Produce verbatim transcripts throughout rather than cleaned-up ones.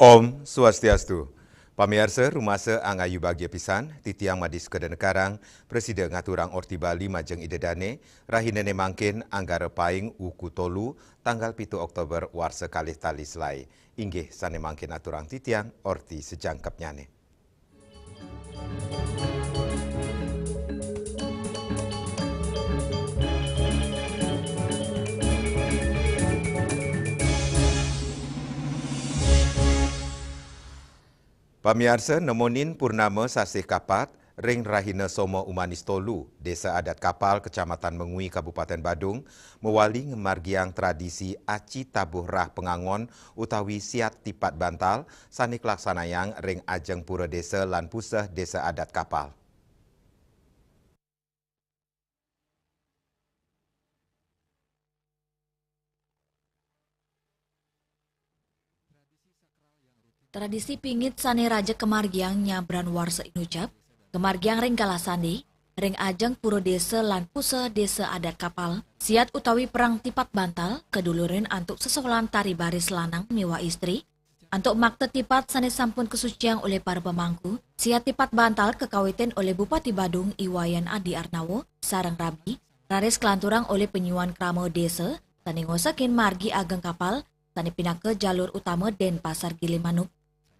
Om Swastiastu. Pamiarsa, rumasa angayu bagia pisan, titiang Madis Kedenekarang, prasida ngaturang Orti Bali majeng Ida Dane, rahina ne mangkin anggara paing wuku tolu, tanggal pitu Oktober warsa kalih tali selai. Inggih sane mangkin aturang titiang Orti sajangkepnyane. Pamiarsa, nemonin purnama sasih kapat, ring rahina Soma Umanis tolu, Desa Adat Kapal, Kecamatan Mengwi, Kabupaten Badung, mawali ngamargiang tradisi Aci Tabuh Rah Pangangon utawi Siat Tipat Bantal sane kalaksanayang ring ajeng Pura Desa lan Puseh Desa Adat Kapal. Tradisi pingit sane raja kamargiang nyabran warsa inucap, kamargiang ring galah sande, ring ajeng Pura Desa lan Puseh Desa Adat Kapal, siat utawi perang tipat bantal, kadulurin antuk sesolan tari baris lanang miwah istri, antuk makta tipat sane sampun kasuciang olih para pamangku, siat tipat bantal kakawitin olih Bupati Badung I Wayan Adi Arnawa, sareng rabi, raris kalanturang olih panyuan krama desa, sane ngosekin margi ageng kapal, sane pinaka jalur utama Denpasar Gilimanuk.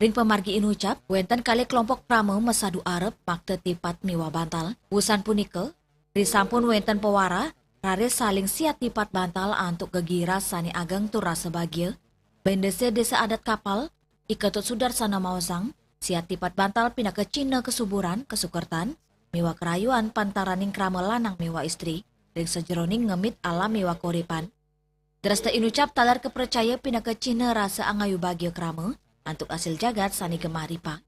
Ring pamargi inucap, wenten kalih kelompok krama masadu arep makta tipat miwah bantal. Wusan punika, risampun wenten pawarah, raris saling siat tipat bantal antuk gegiras sane ageng tur rasa bagia. Bendese Desa Adat Kapal, I Ketut Sudarsana maosang, siat tipat bantal pinaka cihna kasuburan, kasukertan, miwah karayuan pantaraning krama lanang miwah istri, ring sajeroning ngemit alam miwah kauripan. Dresta inucap taler kapracaya pinaka cihna rasa angayu bagia krama, antuk asil jagat sane gemah ripah.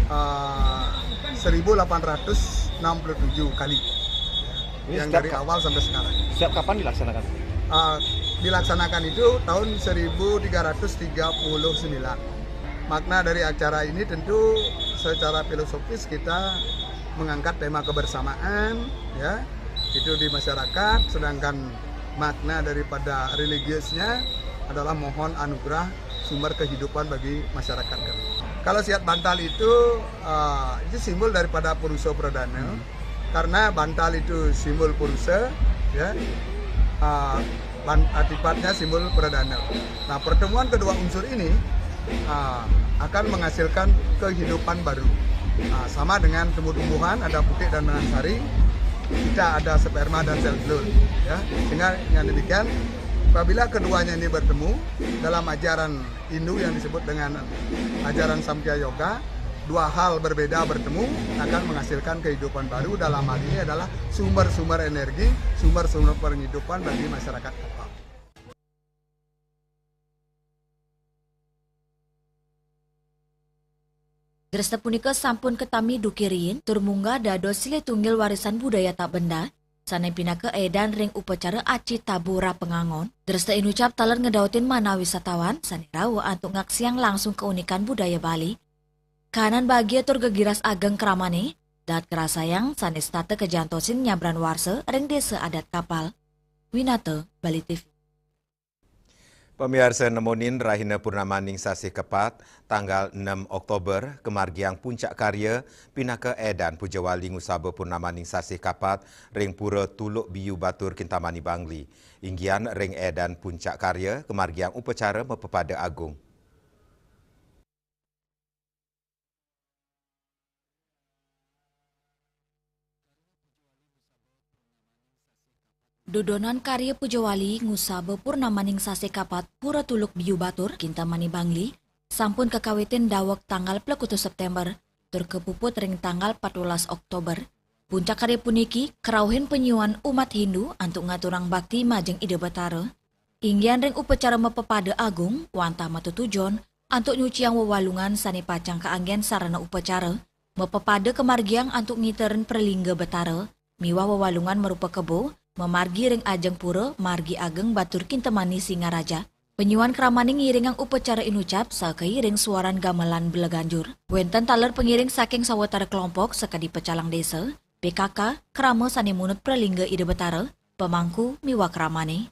Ah, seribu delapan ratus enam puluh tujuh kali. Ini yang setiap dari ka-, awal sampai sekarang. Sejak kapan dilaksanakan? Ah, dilaksanakan itu tahun seribu tiga ratus tiga puluh sembilan. Makna dari acara ini tentu secara filosofis kita mengangkat tema kebersamaan, ya, itu di masyarakat, sedangkan makna daripada religiusnya adalah mohon anugerah sumber kehidupan bagi masyarakat kami. Kalau siat bantal itu, eh, itu simbol daripada Purusa Pradana, karena bantal itu simbol Purusa, ya, eh, ban-, eh, tipatnya simbol Pradana. Nah, pertemuan kedua unsur ini, eh, akan menghasilkan kehidupan baru. Nah, sama dengan tumbuh-tumbuhan, ada putik dan dengan sari, kita ada sperma dan sel telur, ya. Sehingga dengan demikian, apabila keduanya ini bertemu dalam ajaran Hindu yang disebut dengan ajaran Samkhya Yoga, dua hal berbeda bertemu akan menghasilkan kehidupan baru. Dalam hal ini adalah sumber-sumber energi, sumber-sumber penghidupan bagi masyarakat lokal. Dresta punika sampun katami duke riin tur munggah dados silih tunggil warisan budaya tak benda, sane pinaka edan ring upacara Aci Tabuh Rah Pangangon. Dresta inucap taler ngedautin manah wisatawan sane rauh antuk ngaksiang langsung keunikan budaya Bali. Kahanan bagia tur gegiras ageng kramane, dahat karasayang sane setata kajantosin nyabran warsa ring Desa Adat Kapal. Winata, Bali T V. Pamiarsa, nemonin rahina purnamaning sasih kepat, tanggal enam Oktober, kamargiang puncak karya pinaka edan pujawali ngusaba purnamaning sasih kapat ring Pura Tuluk Biu Batur Kintamani Bangli. Inggian ring edan puncak karya, kamargiang upacara mapapada agung. Dudonan karya pujawali ngusaba purnamaning sasih kapat Pura Tuluk Biu Batur, Kintamani Bangli, sampun kakawitin daweg tanggal plekutus September, tur kapuput ring tanggal patbelas Oktober. Puncak karya puniki karauhin panyuan umat Hindu antuk ngaturang bakti majeng Ida Batara. Inggian ring upacara mapapada agung, wantah matutujon antuk nyuciang wewalungan sane pacang kaanggen sarana upacara, mapapada kamargiang antuk ngiterin pralingga Batara, miwah wewalungan marupa kebo, mamargi ring ajeng pura margi ageng Batur Kintamani Singaraja. Penyuan kramané ngiringang upacara inucap sakairing suaran gamelan beleganjur. Wénten taler pengiring saking sawetara kelompok sakadi pecalang désa, P K K, krama sané munut pralingga Ida Betara, pemangku miwah kramané.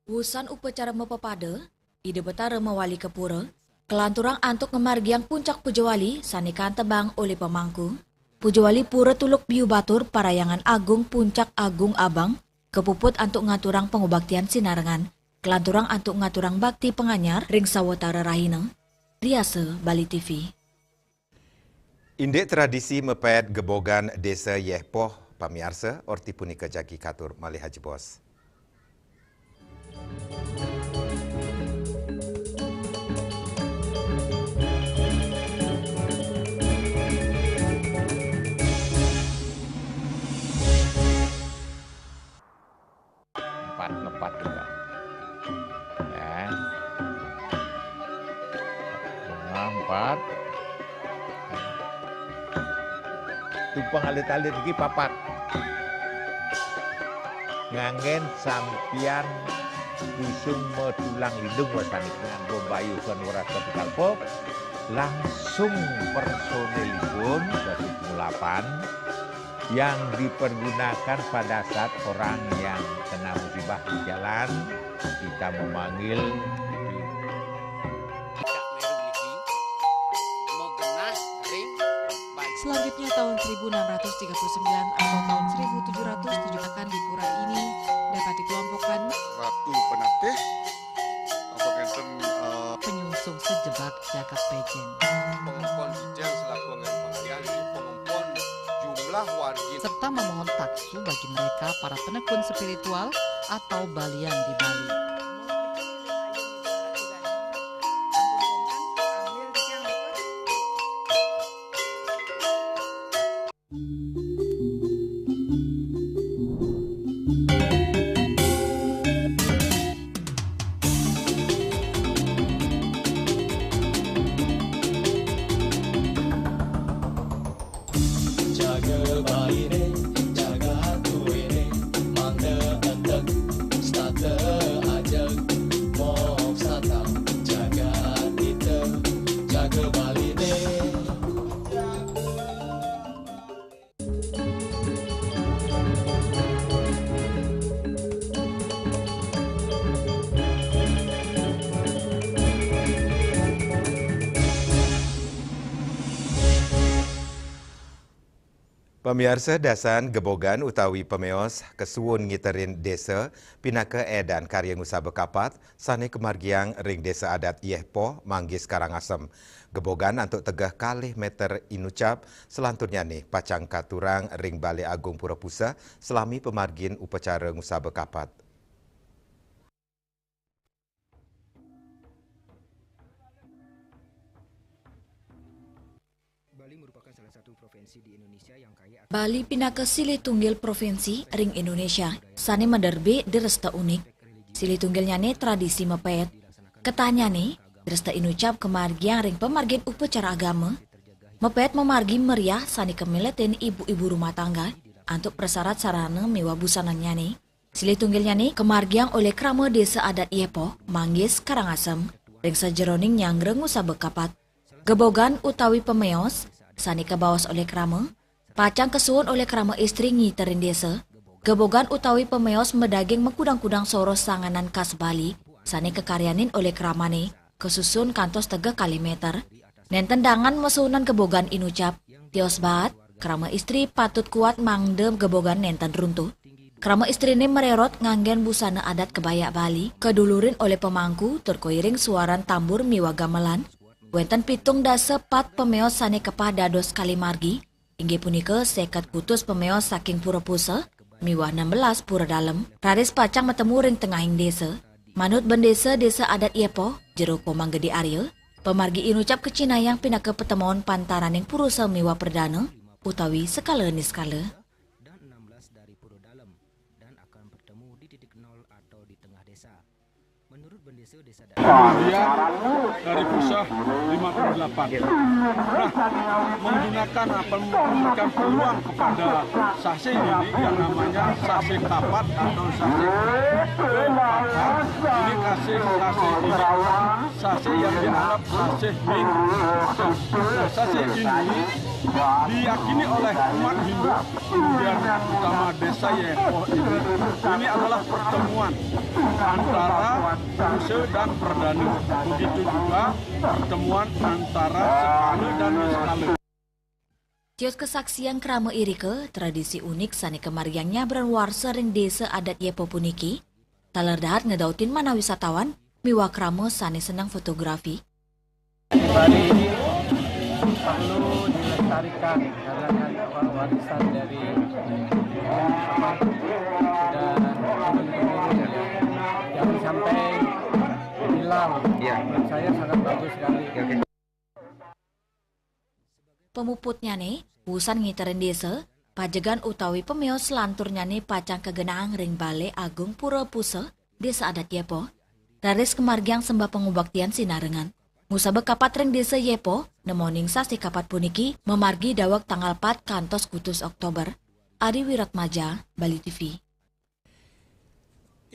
Wusan upacara mapepada, Ida Betara mawali ka pura, kalanturang antuk ngamargiang puncak pujawali sané kantebang olih pemangku. Pujawali pura tuluk biu batur parhyangan agung Puncak Agung Abang, kapuput antuk ngaturang pangubaktian sinarengan, kalanturang antuk ngaturang bakti panganyar ring sawetara rahina. Riasa Bali T V. Indik tradisi mapait gebogan Désa Yéh Poh, pamiarsa, orti punika jagi katur malih ajebos. Empat, ngepat juga. Ya. Bunga empat. Tumpeng alit-alit iki papat. Nganggén sampiyan kusung matulang lindung wasané nganggo mbayuhan weras kapital pop, langsung personilipun, Datuk Mulapan, yang dipergunakan pada saat orang yang kena musibah di jalan, kita memanggil. Selanjutnya, tahun seribu enam ratus tiga puluh sembilan atau tahun seribu tujuh ratus tujuh akan di pura ini dapat dikelompokkan Ratu Penatih, apa ngenten, eh, penyungsung sejebak jagat Pejen. Pengempon Ijen selaku anggané pangalihan, pengempon jumlah wargi. Serta memohon taksu bagi mereka para penekun spiritual atau balian di Bali. Jaga Bali né, jaga tuwéné, mangda enteg, setata ajeg, moksata, jaga kita, jaga Bali né. Pamiarsa, dasan gebogan utawi pameos kasuun ngiterin désa pinaka édan karya ngusaba kapat sané kamargiang ring Désa Adat Yéh Poh, Manggis, Karangasem. Gebogan antuk tegeh kalih méter inucap, salanturnyané pacang katurang ring Balé Agung Pura Puseh salami pamargin upacara ngusaba kapat. Bali merupakan salah satu provinsi di Indonesia yang kaya akan Bali pinaka silih tunggil provinsi ring Indonesia sané maderbé dresta unik. Silih tunggilnyané tradisi mapait. Ketahnyané, dresta inucap kamargiang ring pamargin upacara agama. Mapait mamargi meriah sané kamiletin ibu-ibu rumah tangga antuk prasarat sarana miwah busanannyané. Silih tunggilnyané kamargiang olih krama Désa Adat Yéh Poh, Manggis, Karangasem, ring sajeroning nyanggra ngusaba kapat. Gebogan utawi pameos sané kabaos olih krama, pacang kasuun olih krama istri ngiterin désa. Gebogan utawi pameos madaging makudang-kudang soroh sanganan khas Bali sané kakaryanin olih kramané, kasusun kantos tegeh kalih méter. Nénten dangan masuunan gebogan inucap, tios baat, krama istri patut kuat mangda gebogan nénten runtuh. Krama istriné marérot nganggén busana adat kebaya Bali, kadulurin olih pamangku tur kairing suaran tambur miwah gamelan. Wénten pitung dasa pat pameos sané kepah dados kalih margi, inggih punika séket kutus pameos saking Pura Puseh miwah enam belas Pura Dalem, raris pacang matemu ring tengahing désa. Manut bendésa Désa Adat Yéh Poh, Jero Komang Gedé Arya, pamargi inucap kacihnayang pinaka patemon pantaraning purusa miwah pradana utawi sekala niskala. Dan enam belas dari Pura Dalem dan akan bertemu di titik nol atau di tengah desa. Menurut Bendesa Desa Adat. Kemudian dari Puseh lima puluh delapan. Nah, menggunakan apa, memberikan peluang kepada sasih ini yang namanya sasih kapat atau sasih kepatan. Ini kasih sasih ini, sasih yang dianggap sasih min. Nah, sasih ini diyakini oleh umat Hindu, kemudian utama desa Yepoh ini, ini adalah pertemuan antara Puseh dan Perdana. Begitu juga pertemuan antara Sekala dan Niskala. Tios kesaksian krama irika, tradisi unik sane kamargiang nyabran warsa ring Desa Adat Yepoh puniki, taler dahat ngedautin manah wisatawan miwah krama sane seneng fotografi. Bali ini perlu dilestarikan karena kan, apa, warisan dari, apa, sudah turun-temurun, ya. Jangan sampai hilang. Iya. Menurut saya sangat bagus sekali. Oke, oke. Pamuputnyane, wusan ngiterin desa, pajegan utawi pamios lanturnyane pacang kagenahang ring Balai Agung Pura Puseh, Desa Adat Yepoh, raris kamargiang sembah pangubaktian sinarengan. Ngusaba kapat ring Desa Yepoh, nemoning sasih kapat puniki mamargi daweg tanggal pat kantos kutus Oktober. Ari Wiratmaja, Bali T V.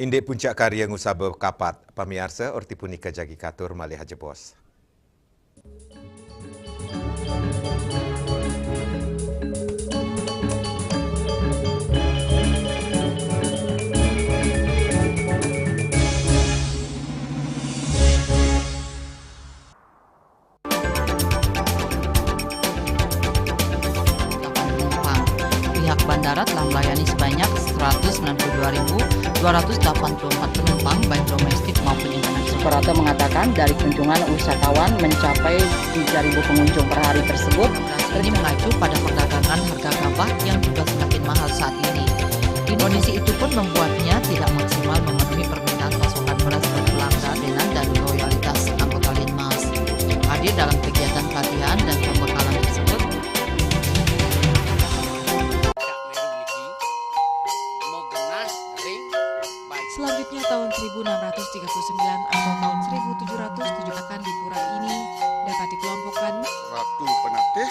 Indik puncak karya ngusaba kapat, pamiarsa, orti punika jagi katur malih ajebos. Pihak bandara telah melayani sebanyak seratus sembilan puluh dua ribu dua ratus delapan puluh empat penumpang, baik domestik maupun internasional. Suprapto mengatakan, dari kunjungan wisatawan mencapai tiga ribu pengunjung per hari tersebut. Ini mengacu pada perdagangan harga gabah yang juga semakin mahal saat ini. Kondisi itu pun membuatnya tidak maksimal memenuhi permintaan pasokan beras ke pelanggan dan loyalitas anggota Linmas. Hadir dalam kegiatan pelatihan dan pembekalan tersebut. Selanjutnya, tahun seribu enam ratus tiga puluh sembilan atau tahun seribu tujuh ratus tujuh akan di pura ini dapat dikelompokkan Ratu Penatih,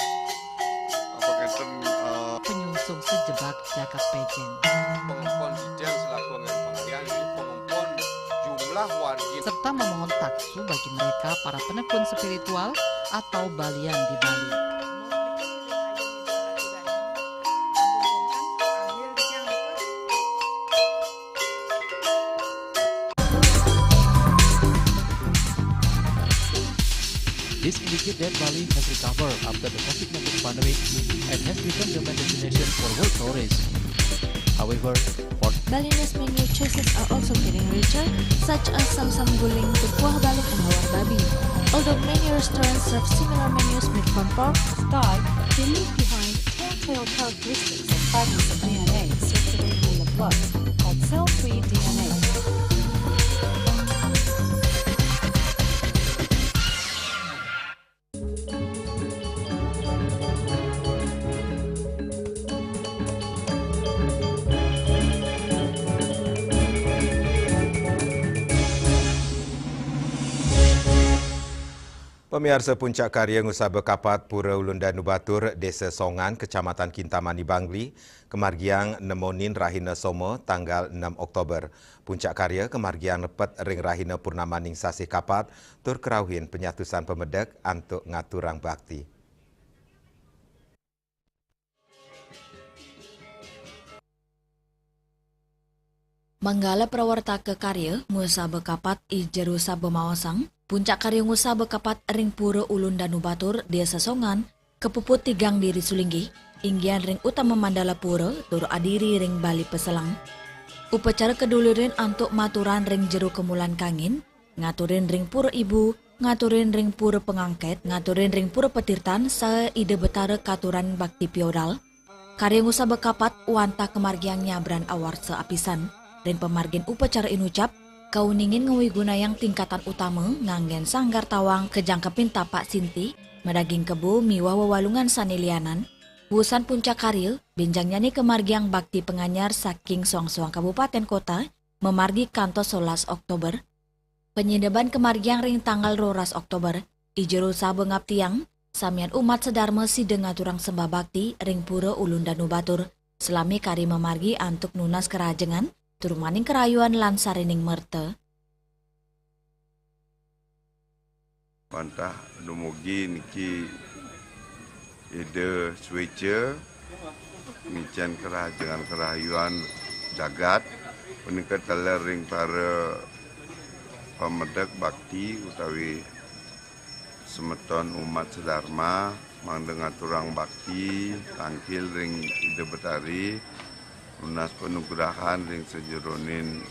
apa kenten, eh, penyungsung sejebak jagat pejen. Pengempon sijil selaku anggaran pengalihan, jadi pengempon jumlah wargi. Serta memohon taksu bagi mereka para penekun spiritual atau balian di Bali. This indicates that Bali has recovered after the COVID nineteen pandemic and has become the main destination for world tourists. However, for Balinese menu choices are also getting richer, such as samsam guling, tukuah balung, and hawar babi. Although many restaurants serve similar menus made from pork, style, they leave behind telltale characteristics of fragments of D N A circulating in the blood called cell-free D N A. Pamiarsa, puncak karya ngusaba kapat Pura Ulun Danu Batur, Desa Songan, Kecamatan Kintamani, Bangli, kamargiang nemonin rahina Soma, tanggal enam Oktober. Puncak karya kamargiang nepet ring rahina purnamaning sasih kapat, tur karauhin panyatusan pamedek antuk ngaturang bakti. Manggala prawartaka karya ngusaba kapat I Jero Saba maosang, puncak karya ngusaba kapat ring Pura Ulun Danu Batur, Desa Songan, kapuput tigang diri sulinggih, inggihan ring utama mandala pura tur adiri ring Bali Peselang. Upacara kadulurin antuk maturan ring jero kamulan kangin, ngaturin ring pura ibu, ngaturin ring pura pangangket, ngaturin ring pura patirtan, saha Ida Betara katuran bakti piodal. Karya ngusaba kapat wantah kamargiang nyabran awarsa apisan. Ring pamargin upacara inucap, kauningin ngawigunayang tingkatan utama nganggen sanggar tawang kajangkepin tapak sinti, madaging kebo miwah wewalungan sane lianan. Wusan puncak karya, benjangnyane kamargiang bakti panganyar saking soang-soang kabupaten kota, mamargi kantos solas Oktober. Penyineban kemargiang ring tanggal roras Oktober, ijero saba ngaptiang, samian umat sedarma sida ngaturang sembah bakti ring Pura Ulun Danu Batur, selami kari mamargi antuk nunas kerajengan, tur maning kerayuan lan sarining merta. Wantah dumugi niki Ida Sweca, ngicen kerajengan kerayuan jagat, punika taler ring para pamedek bakti utawi semeton umat sedarma, mangda ngaturang bakti tangkil ring Ida Betari, nunas panugrahan ring sajeroning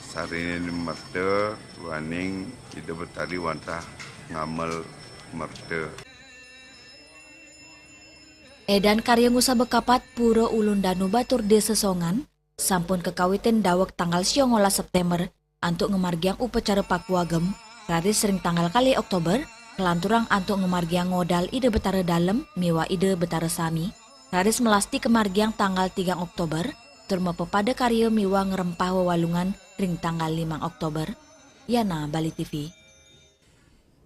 sarining merta, duaning Ida Betari wantah ngamel merta. Edan karya ngusaba kapat Pura Ulun Danu Batur Desa Songan, sampun kakawitin daweg tanggal siangolas September, antuk ngamargiang upacara pakuagem, raris ring tanggal kalih Oktober, kalanturang antuk ngamargiang ngodal Ida Betara Dalem miwah Ida Betara Sami, raris melasti kamargiang tanggal tigang Oktober, tur mapapada karya miwah ngrempah wewalungan ring tanggal limang Oktober. Yana, Bali T V.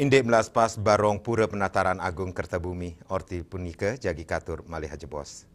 Indik melaspas barong Pura Penataran Agung Kertabumi, orti punika jagi katur malih ajebos.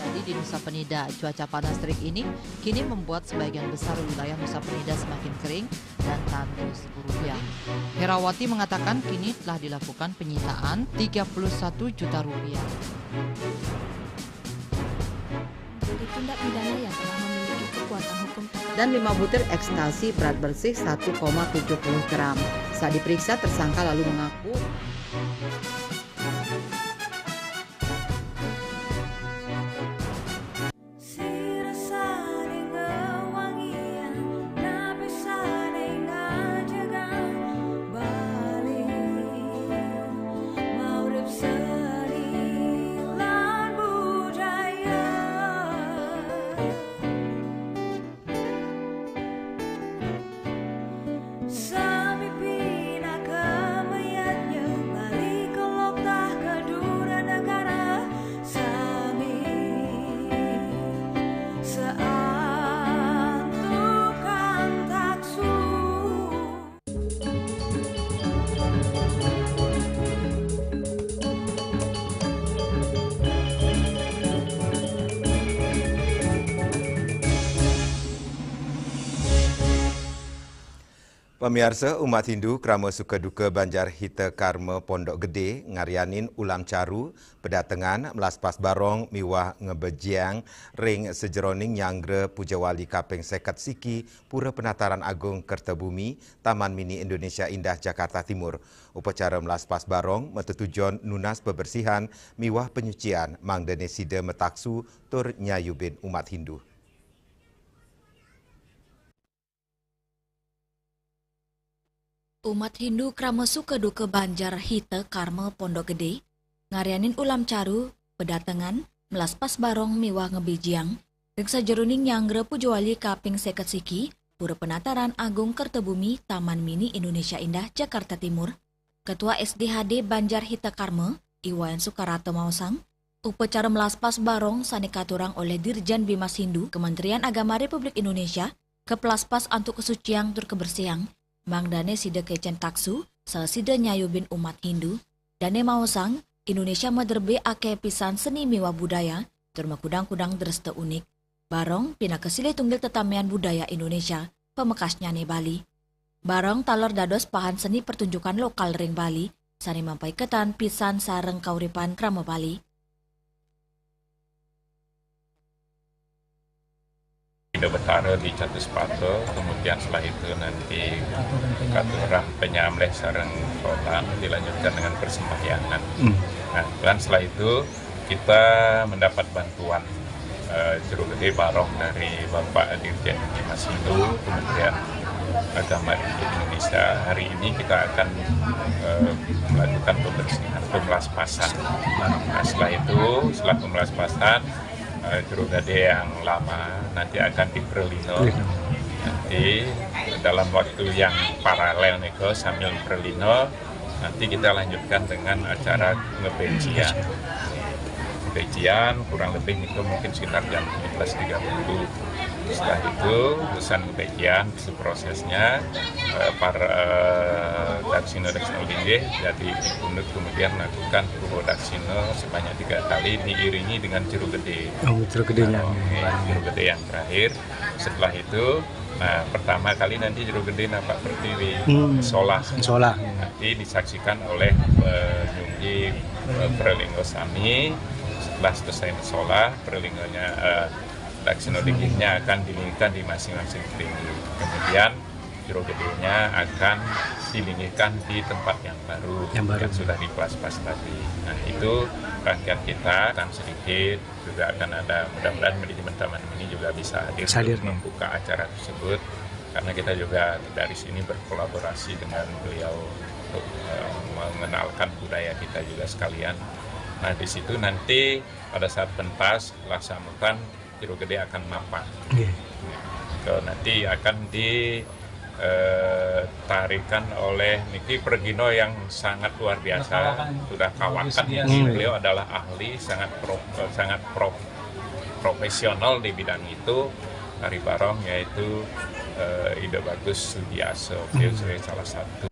Jadi di Nusa Penida, cuaca panas terik ini kini membuat sebagian besar wilayah Nusa Penida semakin kering dan tandus. Rupiah. Herawati mengatakan kini telah dilakukan penyitaan tiga puluh satu juta rupiah. Menjadi tindak pidana yang telah memiliki kekuatan hukum tetap. Dan lima butir ekstasi berat bersih satu koma tujuh puluh gram. Saat diperiksa, tersangka lalu mengaku. Sira sané ngawangiang, napi sané ngajegang Bali, maurip seni lan budaya. Sami pinaka mayadnya, Bali kelok tah kedura negara, sami saantukan taksu. Pamiarsa, umat Hindu krama suka duka Banjar Hita Karma Pondok Gede ngaryanin ulam caru, pedatengan, melaspas barong miwah ngebejiang ring sajeroning nyanggra pujawali kaping seket siki Pura Penataran Agung Kertabumi, Taman Mini Indonesia Indah, Jakarta Timur. Upacara melaspas barong matetujon nunas bebersihan miwah penyucian mangdane sida mataksu tur nyayubin umat Hindu. Umat Hindu krama suka duka Banjar Hita Karma Pondok Gede ngaryanin ulam caru, pedatengan, melaspas barong miwah ngebijiang ring sajeroning nyanggra pujawali kaping seket siki Pura Penataran Agung Kertabumi, Taman Mini Indonesia Indah, Jakarta Timur. Ketua S D H D Banjar Hita Karma, I Wayan Sukarata maosang, upacara melaspas barong sane katurang oleh Dirjen Bimas Hindu, Kementerian Agama Republik Indonesia, kapelaspas antuk kasuciang tur kabersihang, mangdane sida kecen taksu, saha sida nyayubin umat Hindu. Dane maosang, Indonesia maderbe akeh pisan seni miwah budaya, tur makudang-kudang dresta unik. Barong pinaka silih tunggil tetamian budaya Indonesia, pamekasnyane Bali. Barong taler dados pahan seni pertunjukan lokal ring Bali, sane mampaiketan pisan sareng kauripan krama Bali. Betara di Catus Pato, kemudian setelah itu nanti Katurang Penyamleh sareng Kolam, dilanjutkan dengan persembahyangan. Hmm. Nah, dan setelah itu kita mendapat bantuan, eh, Jero Gedé barong dari Bapak Dirjen Masindo, Kementerian Agama Republik Indonesia. Hari ini kita akan, eh, melakukan pembersihan, pemelaspasan. Nah, setelah itu, setelah pemelaspasan, eh, Jero Gedé yang lama nanti akan diprelino. Iya. Nanti dalam waktu yang paralel nika, sambil prelino, nanti kita lanjutkan dengan acara ngebecian. Ngebecian kurang lebih itu mungkin sekitar jam tujuh belas tiga puluh. Setelah itu, urusan ngebecian, prosesnya, eh, para, eh, daksina-daksina linggih, jadi pundut kemudian melakukan purwa daksina sebanyak tiga kali diiringi dengan Jero Gedé. Oh, Jero Gedénya. Nah, oke, Jero Gedé yang terakhir. Setelah itu, nah, pertama kali nanti Jero Gedé napak pertiwi, hmm, solah. Solah. Nanti disaksikan oleh, eh, nyunggi, eh, pralingga sami. Setelah selesai solah, pralingganya, eh, daksina linggihnya akan dilinggihkan di masing-masing kelinggih. Kemudian Jero Gedénya akan dilinggihkan di tempat yang baru, yang baru, yang sudah dipelaspas tadi. Nah, itu rangkaian kita akan sedikit juga akan ada, mudah-mudahan manajemen taman mini juga bisa hadir, hadir, untuk, ya, membuka acara tersebut, karena kita juga dari sini berkolaborasi dengan beliau untuk, eh, mengenalkan budaya kita juga sekalian. Nah, di situ nanti pada saat pentas, laksanakan Jero Gedé akan mapan. Nggih. Ke, nanti akan di, eh, tarikan oleh niki pragina yang sangat luar biasa, sudah kawakan. Sudah kawakan. Luar biasa. Hmm. Beliau adalah ahli, sangat pro-, sangat pro-, profesional di bidang itu, tari barong, yaitu, eh, Ida Bagus Sudiasa. Beliau, hmm, sebagai salah satu.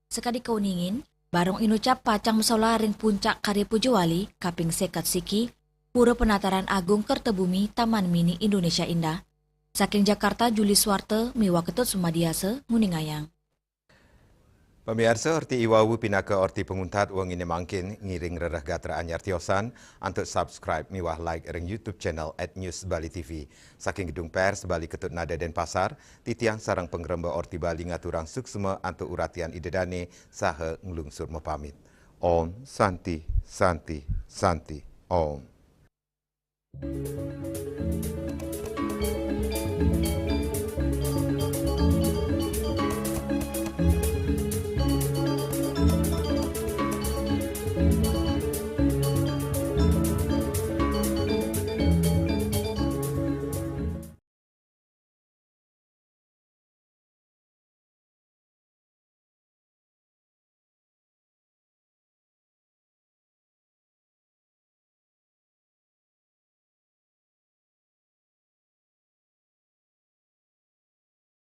Sakadi kauningin, barong inucap pacang masolah ring Puncak Karya Pujawali kaping seket siki, Pura Penataran Agung Kertobumi Taman Mini Indonesia Indah. Saking Jakarta, Juli Suwarta miwah Ketut Sumadiasa nguningayang. Pamiarsa, orti iwau pinaka orti panguntat wenginé mangkin. Ngiring rereh gatra anyar tiosan antuk subscribe miwah like ring YouTube channel at News Bali T V. Saking Gedung Pers Bali Ketut Nada Denpasar, titiang sareng pangremba Orti Bali ngaturang suksma antuk uratian Ida Dané saha nglungsur mapamit. Om Santi, Santi, Santi, Om.